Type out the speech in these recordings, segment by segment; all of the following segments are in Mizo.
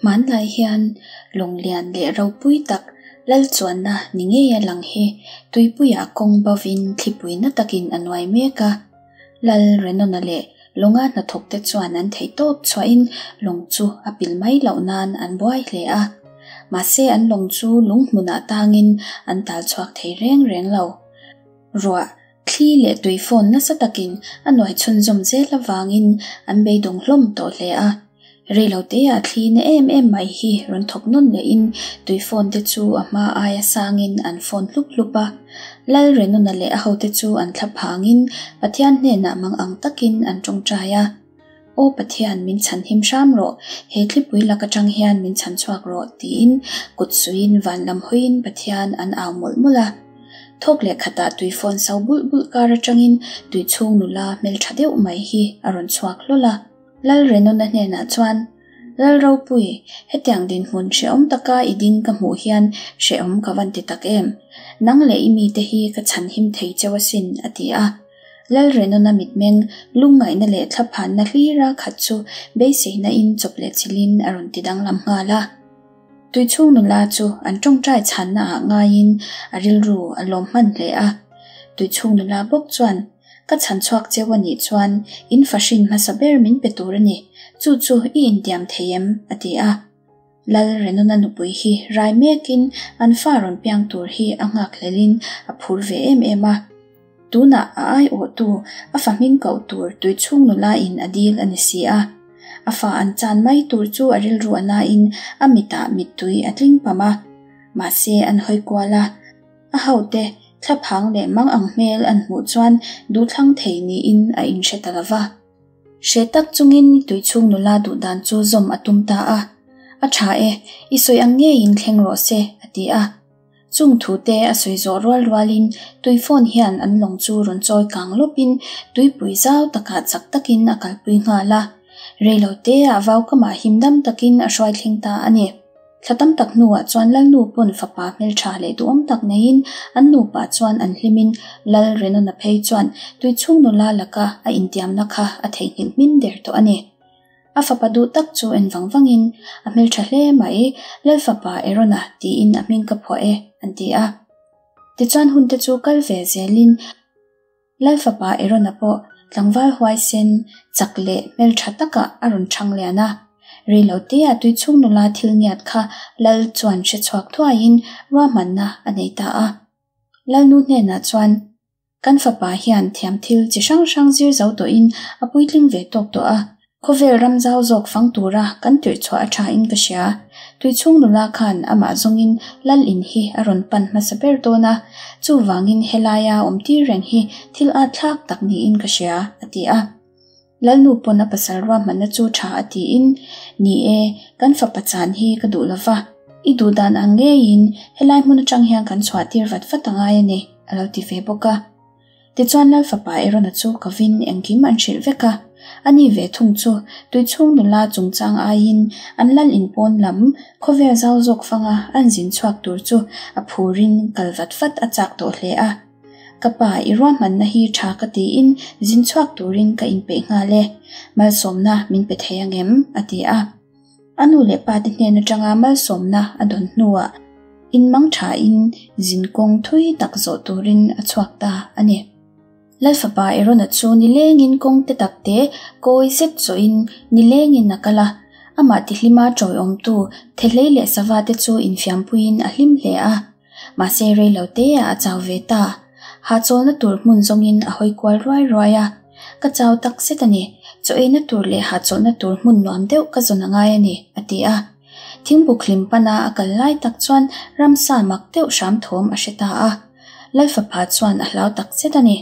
Hmanlai hian lawng lian leh ropui tak lal chuanna ni ngeia lang hi tuipuiah kawng bovin thlipui na takin a nuai mek a. Lal Renona leh lawnga hnathawkte chuan an theihtawp chhuahin lawng chu a pil mai loh nan an buai hle a. Mahse an lawng chu lung hmunah tangin an tal chhuak thei reng reng lo. Ruah, thli leh tui fawn nasa takin a nuai chhunzawm zel avangin an beidawng hlawm tawh hle a. Reiloteah thli na em em mai hi rawn thawk nawn lehin tui phone te chu a hma aia sangin an phone hlup hlup a. Lal Renuna leh a hote chu an thla phangin Pathian hnenah mang ang takin an tawngtai a. Aw Pathian, min chhan him hram rawh, he thlipui lak atang hian min chhan chhuak rawh, tiin kut suiin van lam hawiin Pathian an au mawlh mawlh a. Thawk leh khatah tui phone so bulh bulh kar atangin tui chhung nula hmeltha deuh mai hi a rawn chhuak hlawl a. Lalrenuna hnenah chuan, Lalropui, hetiang dinhmun hrehawm taka i ding ka hmuh hian hrehawm ka van ti tak em? Nang leh i mite hi ka chhanhim thei cheu asin, a ti a. Lalrenuna mitmeng lungngaihna leh thlaphanna hlira khat chu beiseina in chawp leh chilhin a rawn ti danglam nghal a. Tuichhung nula chu an tawngtai chhanna ah ngaiin a rilru a lawm hman hle a. Tuichhung nula bawk chuan, Ka chhan chhuak cheu a nih chuan in fahrin hmasa ber min pe tur a ni, chu chu i intiam thei em? a ti a. Lal Renona nupui hi rai mekin an fa rawn piang tur hi a nghak hlelin a phur ve em em a. Tunah a aiawhtu a fa hming koh tur tuichhung nula in a dil a ni si a. A fa an chan mai tur chu a rilru a nain a mitah mittui a tling pam a. Mahse an hawi kual a. A hote thlaphang leh mang ang hmel an hmuh chuan duhthlang thei niin a inhre ta lo va. Hre tak chungin tuichhung nula duh dan chu zawm a tum ta a. A tha e, i sawi ang ngeiin thleng rawh se, a ti a. Chung thute a sawi zawh rual rualin tui phone hian an lawng chu rawn chawi kang lawpin tuipui zau takah chak takin a kalpui nghal a. Reiloteah vaukamah himdam takin a hruai thleng ta a ni. Thla tam tak hnuah chuan Lalnu pawn fapa hmeltha leh duhawm tak neiin an nupa chuan an hlimin Lal Renona phei chuan tuichhung nula laka a intiamna kha a theihnghilh hmin der tawh a ni. A fapa duh tak chu en vang vangin a hmeltha hle mai, Lal fapa Erona tiin a hming ka phuah e, an ti a. Tichuan hunte chu kal ve zelin Lal fapa Erona pawh tlangval huaisen, chak leh hmeltha takah a rawn chhang lian a. Reilotea tuichhung nula thil ngiat kha Lal chuan hre chhuak thuaiin ruahmanna a nei ta a. Lalnu hnenah chuan, Kan fapa hian thiam thil chi hrang hrang zir zo tawhin a puitling ve tawk tawh a. Khawvel ram zau zawk fang tura kan tirh chhuah a tha in ka hria. Tuichhung nula khan amah zawngin Lal in hi a rawn pan hmasa ber dawn a, chuvangin helaia awm tir reng hi thil at thlak tak niin ka hria, a ti a. Lalnu pawn a pasal ruahmanna chu tha a tiin, Ni e, kan fapa chan hi ka duh lova, i duh dan ang ngeiin helai hmun atang hian kan chhuah tir vat vat a ngai a ni, a lo ti ve bawk a. Tichuan Lal fapa Erona chu kovin engkim an hrilh vek a, ani ve thung chu tuichhung nula chungchang aiin an lal in pawn lam khawvel zau zawk fanga an zin chhuak tur chu a phurin kal vat vat a chak tawh hle a. Ka pa i ruahmanna hi tha ka tiin zin chhuak turin ka inpeih nghal e, malsawmna min pe thei angem? a ti a. A nu leh pa te hnen atanga malsawmna a dawn hnuah inmang thain zinkawng thui tak zawh turin a chhuak ta a ni. Lalfapa Erona chu nilengin kawng te tak te kawi zet zawhin nilengin a kal a, amah tihlima tawiawmtu thehlei leh sava te chu infiampuiin a hlim hle a. Mahse reilo teah a chau ve ta. Hahchawlna tur hmun zawngin a hawi kual ruai ruai a. Ka chau tak zet a ni. Chaw eina tur leh hahchawlhna tur hmun nuam deuh ka zawn a ngai a ni, a ti a. Thingbuk hlim pana a kal lai tak chuan ramsa mak deuh hram thawm a hre ta a. Lalfapa chuan a hlau tak zet a ni.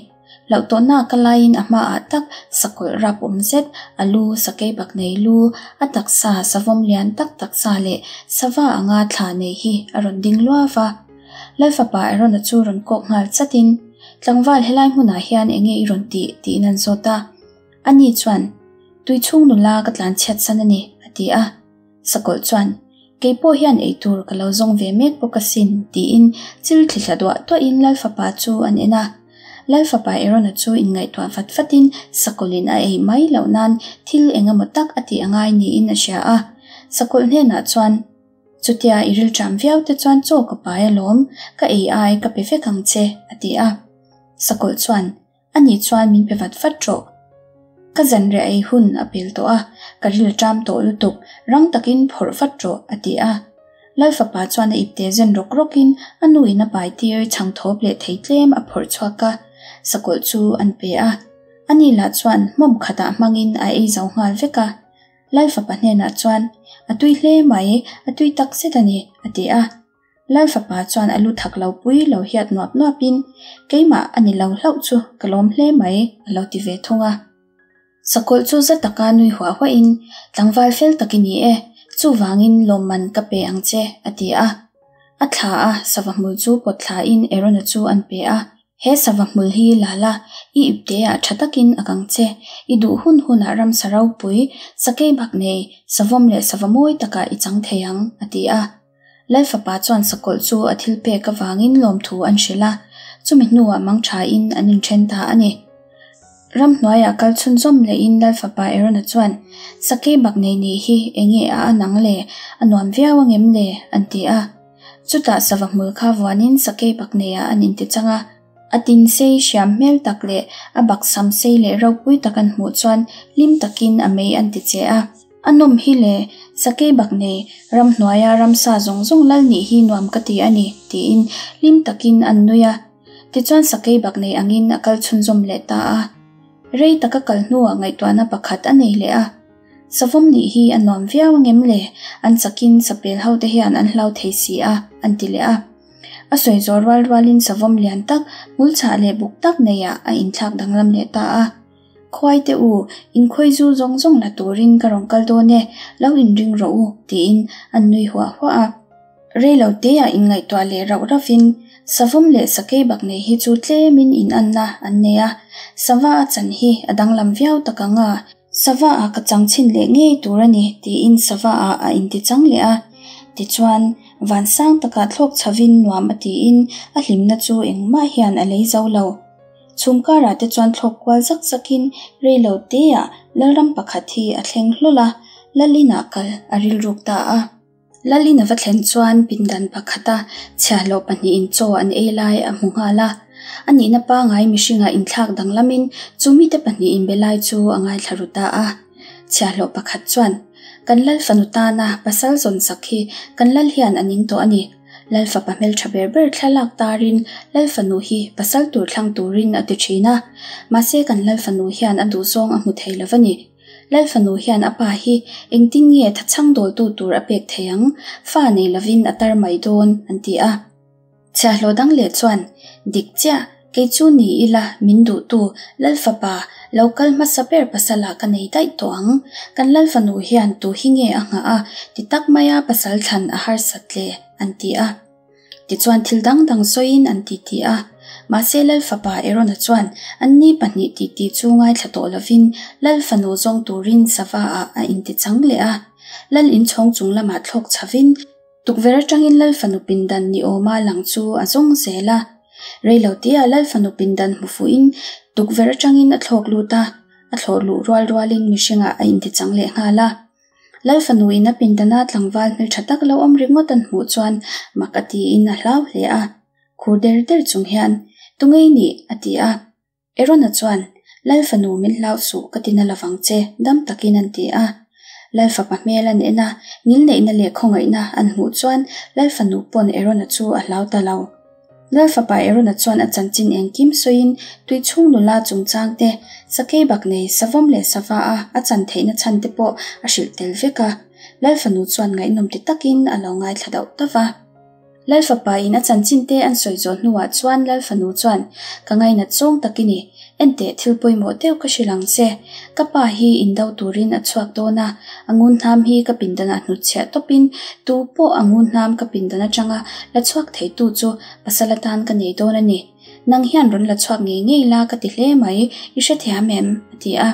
Hlauh tawhna ka laiin a hmaah tak sakawlh rap awm zet, a lu sakei bak nei lu, a taksa savawm lian tak taksa leh sava anga thla nei hi a rawn ding luau va. Lalfapa Arona chu rawn kawk nghal chatin, Tlangval helai hmunah hian enge i rawn tih? tiin an zawt a. Ani chuan, Tuichhung nula ka tlanchhiat san a ni, a ti a. Sakawlh chuan, Kei pawh hian ei tur ka lo zawng ve mek bawk asin, tiin chil thli thla duah duahin Lal Fapa chu an en a. Lal Fapa Erona chu inngaihtuah vat vatin Sakawlhin a ei mai loh nan thil eng emaw tak a tih a ngai niin a hria a. Sakawlh hnenah chuan, Chutia i rilṭam viau te chuan chaw ka pai alawm, ka ei ai ka pe vek ang che, a ti a. Sakawlh chuan, A nih chuan min pe vat vat rawh. Ka zanriah ei hun a pel tawh a, ka ril ṭam tawh lutuk, rang takin phawrh vat rawh, a ti a. Lalfapa chuan a ipte zen rawk rawkin a nuin a pai tir chhang thawp leh thei tlem a phawrh chhuak a, sakawlh chu an pe a. Ani lah chuan hmawm khatah hmangin a ei zo nghal vek a. Lalfapa hnenah chuan, A tui hle mai, a tui tak zet a ni, a ti a. Lalfapa chuan a lu thak lo pui lo hiat nuap nuapin, Keimah a ni lo hlauh chu ka lawm hle mai, a lo ti ve thung a. Sakawlh chu za taka nui huah huahin, Tlangval fel tak i ni e, chuvangin lawmman ka pe ang che, a ti a. A thla a, sava hmul chu pawt thlain Aaron-a chu an pe a. He sava hmul hi la la, i ipteah tha takin a kang che. I duh hun hunah ramsa ropui, sakei bak nei, savawm leh sava mawi takah i chang thei ang, a ti a. Lalfapa chuan sakawlh chu a thil pek avangin lawmthu an hrilh a, chumi hnuah mang thain an inthen ta a ni. Ramhnuaiah kal chhunzawm lehin Lalfapa Aaron-a chuan, Sakei bak nei nih hi enge a an ang le? A nuam viau angem le? an ti a. Chutah sava hmul kha vuanin sakei bak neiah an intichang a. A tin sei hriam hmel tak leh a bak sam sei leh ropui tak an hmuh chuan hlim takin a mei an ti che a. A nawm hi le, sakei bak nei, ramhnuaia ramsa zawng zawng lal nih hi nuam ka ti a ni, tiin hlim takin an nui a. Tichuan sakei bak nei angin a kal chhunzawm leh ta a. Rei taka kal hnuah ngaihtuahna pakhat a nei leh a. Savawm nih hi a nuam viau angem le, an chakin sapel ho te hian an hlau thei si a, an ti leh a. A sawi zawh rual rualin savawm lian tak, hmul chhah leh buk tak neiah a inthlak danglam leh ta a. Khuai teh u, inkhawizu zawng zawng la turin ka rawn kal dawn e, lo inring rawh u, tiin an nui huah huah a. Rei lo teah inngaihtuah leh rauh rauhin, Savawm leh sakei bak nei hi chu tlemin inanna an nei a, sava a chan hi a danglam viau tak ang a, sava ah ka chang chhin leh ngei tur a ni, tiin sava ah a intichang leh a. Tichuan, vansang takah thlawk chhovin nuam a tiin a hlimna chu engmah hian a lei zo lo. Chhung karah te chuan thlawk kual zak zakin rei lo teah Lalram pakhat hi a thleng hlawl a, Lalin ah kal a rilruk ta a. Lalin a va thlen chuan pindan pakhata chhiahhlawh pahnihin chaw an ei lai a hmu nghal a. A nihna pangai mihringah inthlak danglamin chu mite pahnih inbe lai chu a ngaithla ru ta a. Chhiahhlawh pakhat chuan, Kan Lal fanu tana pasal zawn sak hi kan Lal hian a ning tawh a ni. Lal fapa hmeltha ber ber thlalak tarin Lal fanu hi pasal tur thlang turin a ti thin a. Mahse kan Lal fanu hian a duhzawng a hmu thei lo va ni. Lal fanu hian a pa hi engtin nge thachhang dawltu tur a pek thei ang, fa nei lovin a tar mai dawn, an ti a. Chhiahhlawh dang leh chuan, Dik chiah, kei chu ni ila min duhtu Lal fapa lo kal hmasa ber pasalah ka nei daih tawh ang. Kan Lal fanu hian tu hi nge a nghah a, ti tak maia pasal thlan a harsat le, an ti a. Tichuan thil dang dang sawiin an titi a. Mahse Lal fapa Aaron-a chuan anni pahnih titi chu ngaithla tawh lovin Lal fanu zawng turin sava ah a intichang leh a. Lal inchhawng chung lamah thlawk chhovin tukverh atangin Lal fanu pindan ni awma lang chu a zawng zel a. Reiloteah Lal fanu pindan hmu fuhin tukverh atangin a thlawk lut a, a thlawh luh rual rualin mihringah a intichang leh nghal a. Lal fanu in a pindana tlangval hmeltha tak lo awm ringawt an hmuh chuan mak a tiin a hlau hle a. Khur der der chung hian, Tungei nih? a ti a. Aaron-a chuan, Lal fanu min hlau suh ka ti na lovang che, dam takin an ti a. Lal fapa hmel an en a, ngilneihna leh khawngaihna an hmuh chuan Lal fanu pawn Aaron-a chu a hlau ta lo. Lal fapa Aaron-a chuan a chanchin engkim sawiin tui chhung nula chungchang te, sakei bak nei, savawm leh sava a a chan theihna chhan te pawh a hrilh tel vek a. Lal fanu chuan ngaihnawm ti takin a lo ngaithla dauh dauh va. Lal fapa in a chanchin te an sawi zawh hnuah chuan Lal fanu chuan, Ka ngainat zawng tak i ni. Enteh thil pawimawh deuh ka hrilh ang che. Ka pa hi indo turin a chhuak dawn a, a ngunhnam hi ka pindanah hnutchhiah tawpin tu pawh a ngunhnam ka pindan atanga la chhuak theitu chu pasal atan ka nei dawn a ni. Nang hian rawn la chhuak ngei ngei la ka ti hle mai, i hrethiam em? a ti a.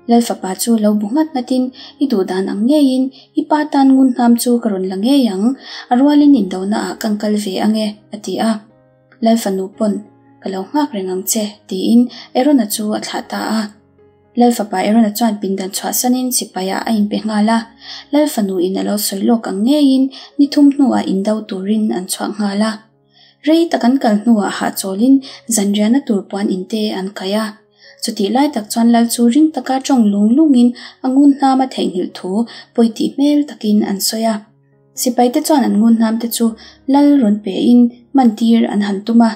Lal fapa chu lo bu nghat nghatin, I duh dan ang ngeiin i pa tan ngunhnam chu ka rawn la ngei ang, a rualin indona ah kan kal ve ange, a ti a. Lal fanu pawn, Ka lo nghak reng ang che, tiin Aaron-a chu a thlah ta a. Lal fapa Erona chuan pindan chhuahsanin sipaiah a inpe nghal a, Lal fanuin a lo sawi lawk ang ngeiin ni thum hnuah indo turin an chhuah nghal a. Rei tak an kal hnuah hahchawlin zanriahna tur puan inte an kaih a. Chutih lai tak chuan Lal chu ring taka tawng lung lungin a ngun hnam a theihnghilh thu pawi tih hmel takin an sawi a. Sipaite chuan an ngun hnamte chu Lal rawn pein hmantir an han tum a.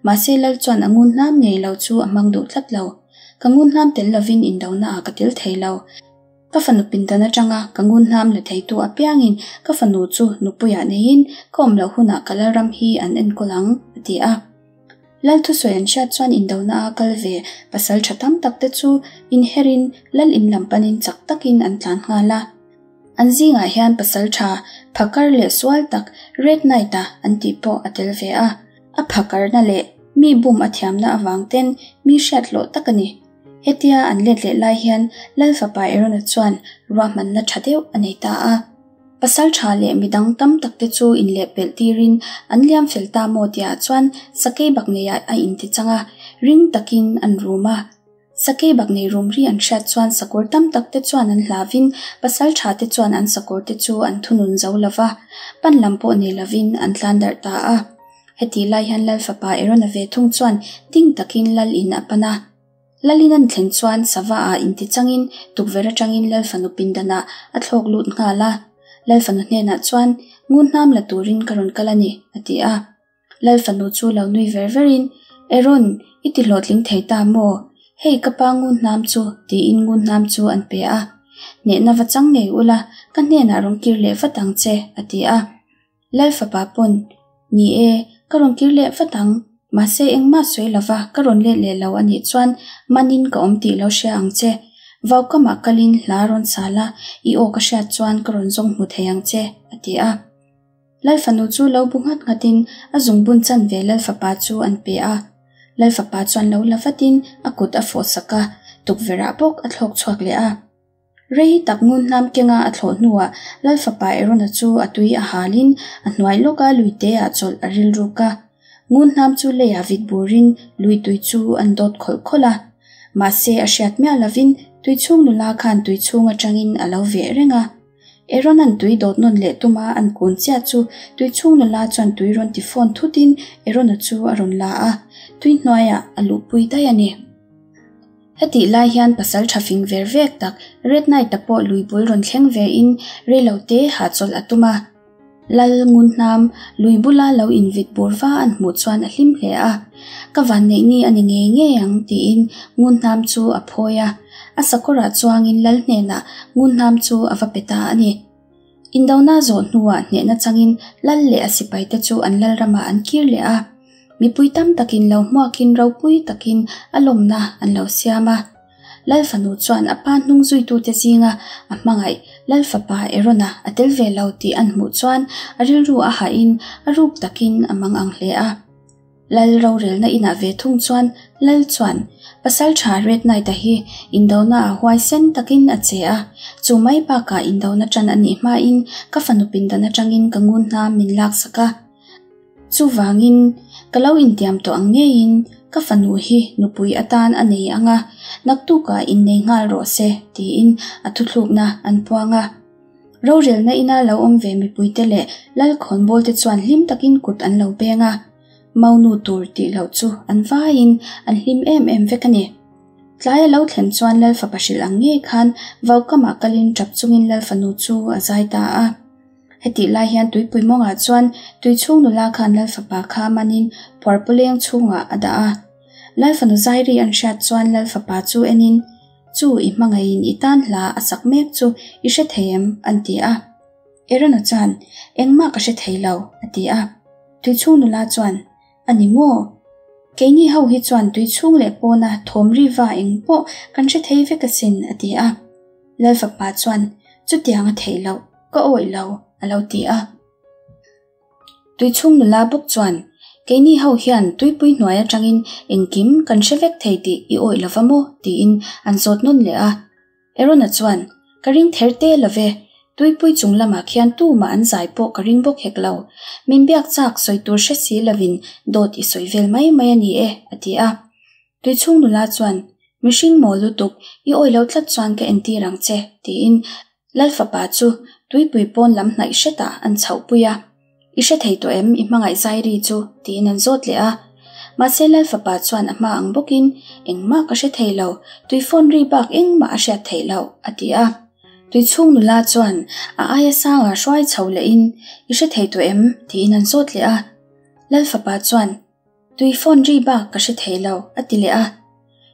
Mahse Lal chuan a ngun hnam ngei lo chu a hmang duh tlat lo. Ka ngun hnam tel lovin indonaah ka tel thei lo. Ka fanu pindan atanga ka ngun hnam la theitu apiangin ka fanu chu nupuiah neiin ka awm loh hunah ka Lalram hi an enkawl ang, a ti a. Lal thusawi an hriat chuan indona a kal ve pasal tha tam tak te chu inherin Lal in lam panin chak takin an tlan nghal a. An zingah hian pasal tha phakar leh sual tak Red Knight-a an tih pawh a tel ve a. A phakarna leh mi bum a thiamna avang ten mi hriat hlawh tak a ni. Hetia an let leh lai hian Lal fapa Erona chuan ruahmanna tha deuh a nei ta a. Pasal tha leh midang tam tak te chu inlehpelh tirin an liam fel ta maw tihah chuan sakei bak neiah a inti chang a, ring takin an rum a. Sakei bak nei rum ri an hriat chuan sakawr tam tak te chuan an hlavin pasal tha te chuan an sakawr te chu an thunun zo lova, pan lam pawh nei lovin an tlan darh ta a. Hetih lai hian Lal fapa Erona ve thung chuan ding takin Lal in a pan a. Lal in an thlen chuan sava ah inti changin tukverh atangin Lal fanu pindanah a thlawk lut nghal a. Lal fanu hnenah chuan, Ngun hnam la turin ka rawn kal a ni, a ti a. Lal fanu chu lo nui ver verin, Eron, i ti hlawhtling thei ta maw? Hei ka pa ngun hnam chu, tiin ngun hnam chu an pe a. Hnehna va chang ngei ula, ka hnenah rawn kir leh vat ang che, a ti a. Lal fapa pawn, Ni e, ka rawn kir leh vat ang. Mahse engmah sawi lova ka rawn let leh lo a nih chuan manin ka awm tih lo hria ang che. Vaukamah kalin hla rawn sal a, i aw ka hriat chuan ka rawn zawng hmu thei ang che, a ti a. Lal fanu chu lo bu nghat nghatin a zungbun chanve Lal fapa chu an pe a. Lal fapa chuan lo la vatin a kut a fawh sak a, tukverhah bawk a thlawk chhuak leh a. Rei tak ngun hnam kenga a thlawh hnuah Lal fapa Erona chu a tui a halin a hnuai lawka luiteah chawlh a rilruk a. Ngun hnam chu leiah vit burin lui tui chu an dawt khawlh khawlh a. Mahse a hriat miah lovin tuichhung nula khan tuichhung atangin a lo veh reng a. Erona'n tui dawt nawn leh tuma an kun chiah chu tuichhung nula chuan tui rawn ti fawn thutin Erona chu a rawn la a, tui hnuaiah a luhpui daih a ni. Hetih lai hian pasal tha fing ver vek tak Red Knight-a pawh lui bul rawn thleng vein reilo te hahchawlh a tum a. Lal ngun hnam lui bula lo invit bur va an hmuh chuan a hlim hle a. Ka vanneih ni a ni ngei ngei ang tiin ngun hnam chu a phawi a. A sakawrah chuangin Lal hnenah ngun hnam chu a va pe ta a ni. Indona zawh hnuah hnehna changin Lal leh a sipaite chu an Lalramah an kir leh a. Mipui tam takin lo hmuakin ropui takin a lawmna an lo siam a. Lal fanu chuan a pa hnung zuitute zinga a hmangaih Lal fapa Erona a tel ve lo tih an hmuh chuan a rilru a hahin a ruk takin a mang ang hle a. Lal rorelna inah ve thung chuan Lal chuan Pasal tha Red Knight-a hi indona ah huaisen takin a che a, chu mai bakah indona tan a nih hmain ka fanu pindan atangin ka ngun hna min laksak a. Chuvangin, ka lo intiam tawh ang ngeiin ka fanu hi nupui atan a nei ang a, naktukah innei nghal rawh se, tiin a thuthlukna an puang a. Rorelna ina lo awm ve mipuite leh Lalkhawnbawlte chuan hlim takin kut an lo beng a, Maunu tur tih loh chu an vaiin an hlim em em vek a ni. Tlai a lo thlen chuan Lal fapa hrilh ang ngei khan vaukamah kalin tap chungin Lal fanu chu a zai ta a. Hetih lai hian tuipui mawngah chuan tuichhung nula khan Lal fapa kha manin phuarpawleng chhungah a dah a. Lal fanu zai ri an hriat chuan Lal fapa chu enin, Chu i hmangaihin i tan hla a sak mek chu i hre thei em? an ti a. Erona chuan, Engmah ka hre thei lo, a ti a. Tuichhung nula chuan, A ni maw? Keini ho hi chuan tuichhung leh pawna thawm ri va eng pawh kan hre thei vek asin, a ti a. Lal fapa chuan, Chutiang a theih loh, ka awih lo, a lo ti a. Tuichhung nula bawk chuan, Keini ho hian tuipui hnuai atangin engkim kan hre vek thei tih i awih lova maw? tiin an zawt nawn leh a. Erona chuan, Ka ring ther te lo ve, tuipui chung lamah khian tumah an zai pawh ka ring bawk hek lo. Min biak chak sawi tur hre si lovin dawt i sawi vel mai mai a ni e, a ti a. Tuichhung nula chuan, Mihring mawl lutuk, i awih lo tlat chuan ka entir ang che, tiin Lal fapa chu tuipui pawn lam hnaih hretah an chhohpui a. I hre thei tawh em i hmangaih Zairi chu? tiin an zawt leh a. Mahse Lal fapa chuan a hma ang bawkin, Engmah ka hre thei lo, tui phone ri bak engmah a hriat theih loh, a ti a. Tui chhung nula chuan a aia sanga hruai chho lehin, I hre thei tawh em? tiin an zawt leh a. Lal fapa chuan, Tui phone ri bak ka hre thei lo, a ti leh a.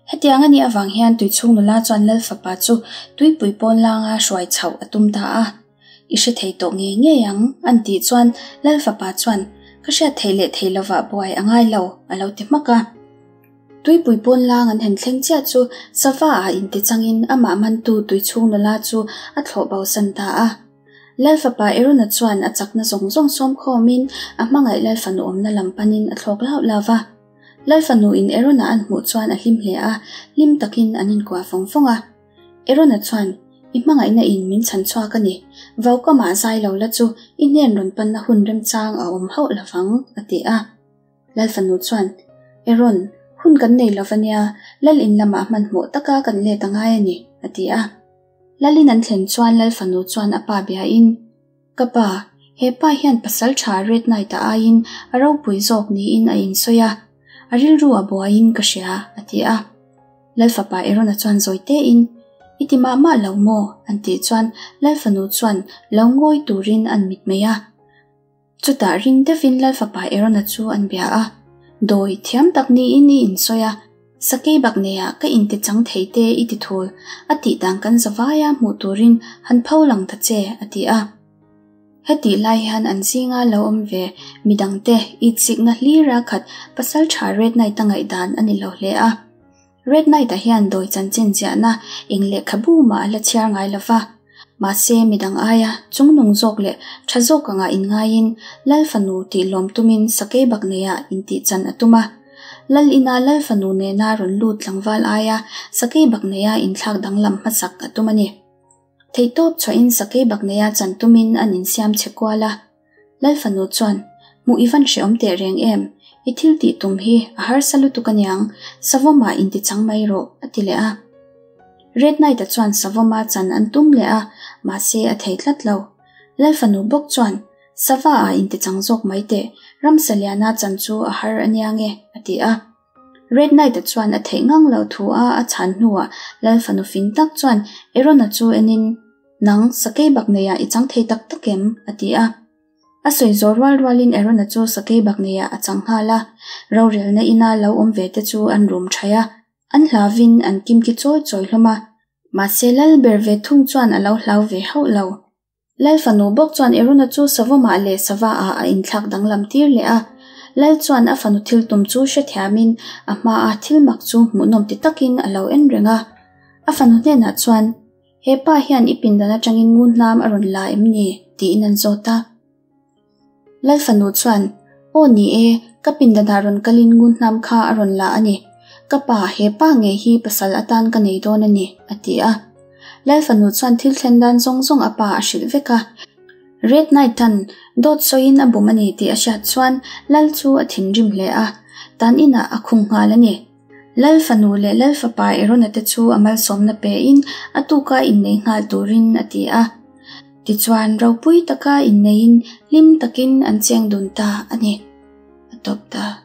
Hetiang a nih avang hian tuichhung nula chuan Lal fapa chu tuipui pawn langa hruai chhoh a tum ta a. I hre thei tawh ngei ngei ang, an tih chuan Lal fapa chuan, Ka hriat theih leh thei lovah buai a ngai lo, a lo ti hmak a. Tuipui pawn lang an han thleng chiah chu sava ah intichangin amah mantu tuichhung nula chu a thlawh bosan ta a. Lal fapa Erona chuan a chakna zawng zawng sawm khawmin a hmangaih Lal fanu awmna lam panin a thlawk lauh lauh va. Lal fanu in Erona an hmuh chuan a hlim hle a, hlim takin an inkuah vawng vawng a. Erona chuan, I hmangaihna in min chhan chhuak a ni. Vaukamah zai lo la chu i hnen rawn panna hun remchang a awm hauh lovang, a ti a. Lal fanu chuan, Eron, hun kan nei lo va nia, Lal in lamah hmanhmawh taka kan let a ngai a ni, a ti a. Lalin an thlen chuan Lal fanu chuan a pa biain, Ka pa, he pa hian pasal tha Red Knight-a aiin a ropui zawk niin a insawi a, a rilru a buaiin ka hria, a ti a. Lal fapa Erona chuan zawi tein, I ti mah mah lo maw? an tih chuan Lal fanu chuan lo ngawi turin an mitmei a. Chutah ring deuhin Lal fapa Erona chu an bia a, Dawi thiam tak niin i insawi a, sakei bak neiah ka inti chang thei te i ti thul, a tih dan kan zavaia hmuh turin han pho lang ta che, a ti a. Hetih lai hian an zinga lo awm ve midangte itsikna hlira khat pasaltha Red Knight-a ngaihdan a ni lo hle a. Red Knight-a hian dawi chanchin ziahna eng lehkhabu mah a la chhiar ngai lo va. Mahse, midang aia chungnung zawk leh tha zawk anga inngaiin Lal fanu tih lawm tumin sakei bak neia intih chan a tum a. Lal ina Lal fanu nena rawn lut tlangval aia sakei bak neia inthlak danglam hmasak a tum a ni. Theihtawp chhuahin sakei bak neia chan tumin an insiam chhe kual a. Lal fanu chuan, Hmuh i van hreawm teh reng em? I thil tih tum hi a harsa lutuk aniang, Savawmah inti chang mai rawh, a ti leh a. Red Knight-a chuan Savawma chan an tum leh a, mahse a thei tlat lo. Lal fanu bawk chuan, Sava-ah inti chang zawk mai teh, ramsa liana chan chu a har aniang e, a ti a. Red Knight-a chuan a theih ngang lo thu a a chhan hnuah Lal fanu fing tak chuan Erona chu enin, Nang, sakei bak neiah i chang thei tak tak em? a ti a. A sawi zawh rual rualin Erona chu sakei bak neiah a chang nghal a. Rorelna ina lo awm ve te chu an rum thaih a, an hlavin an kimki chawi chawi hlawm a. Mahse Lal ber ve thung chuan a lo hlau ve hauh lo. Lal fanu bawk chuan Erona chu Savawmah leh Sava-ah a inthlak danglam tir leh a. Lal chuan a fanu thil tum chu hrethiamin a hmaa thil mak chu hmuhnawm ti takin a lo en reng a. A fanu hnenah chuan, He pa hian i pindan atangin ngunhnam a rawn la em ni? tiin an zawt a. Lal fanu chuan, Aw ni e, ka pindanah rawn kalin ngunhnam kha a rawn la a ni. Ka pa, he pa ngei hi pasal atan ka nei dawn a ni, a ti a. Lal fanu chuan thil thlen dan zawng zawng a pa a hrilh vek a. Red Knight-a'n dawt sawiin a bum a ni tih a hriat chuan Lal chu a thinrim hle a, tan inah a khung nghal a ni. Lal fanu leh Lal fapa Erona te chu a malsawmna pein a tuka innei nghal turin a ti a. Tichuan, ropui taka inneiin hlim takin an cheng dun ta a ni. A tawp ta.